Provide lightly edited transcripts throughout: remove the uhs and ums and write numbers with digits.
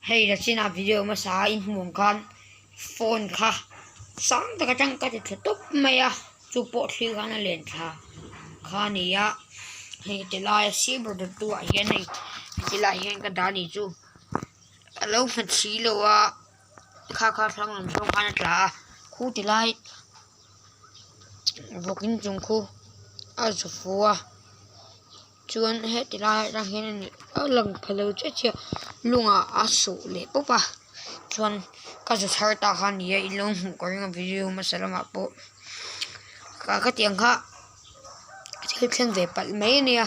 Hei Racina video hmasa a inhmuh ang khan phone kha sang tak atang ka ti thla tawp mai a chu pawh thlir khan a len thla kha a ni a hei ti laia sir ber dawttu ah hian hei ti lai hian ka dah a nih chu a lo nghet si lo a kha kha thlang lam zawng khan a tla a khu ti lai vawk inchung khu a zu fu a. Chuan heti lai atang hian a nih a lang pha lo chiah chiah lungah a sawh leh pawp a chuan ka zu thar ta kha a ni a in lo hmuh ka ring a video hmasa lamah pawh ka ka tih ang kha thil thleng ve palh mai a nia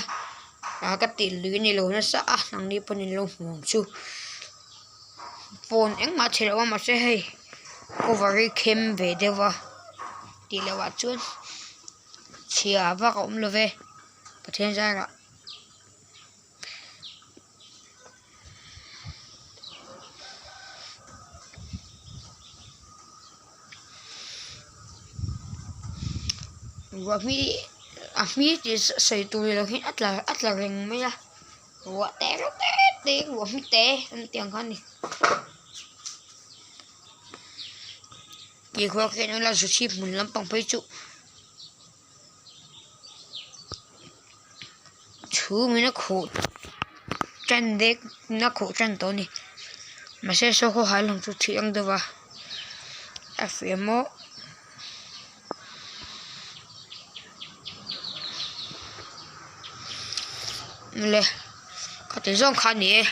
ah ka tih lui a ni lo nasa a nangni pawn in lo hmu ang chu phone engmah a chhe lo a mahse hei cover hi khem ve deuh a tih loh ah chuan chhia vak a awm lo ve. Pathian zarah ruah hmi a hmi tih sawi tur ni lo hian a tla a tla reng mai a ruah te reuh te te ruah hmi te an tih ang kha a ni tih khual khian ila zu chhip hmun lampang phei chu. Chhum in a khuh tan dek a khuh tan tawh a ni mahse saw khaw hai lang chu thiang deuh a a fiah maw le khati zawng kha a ni e.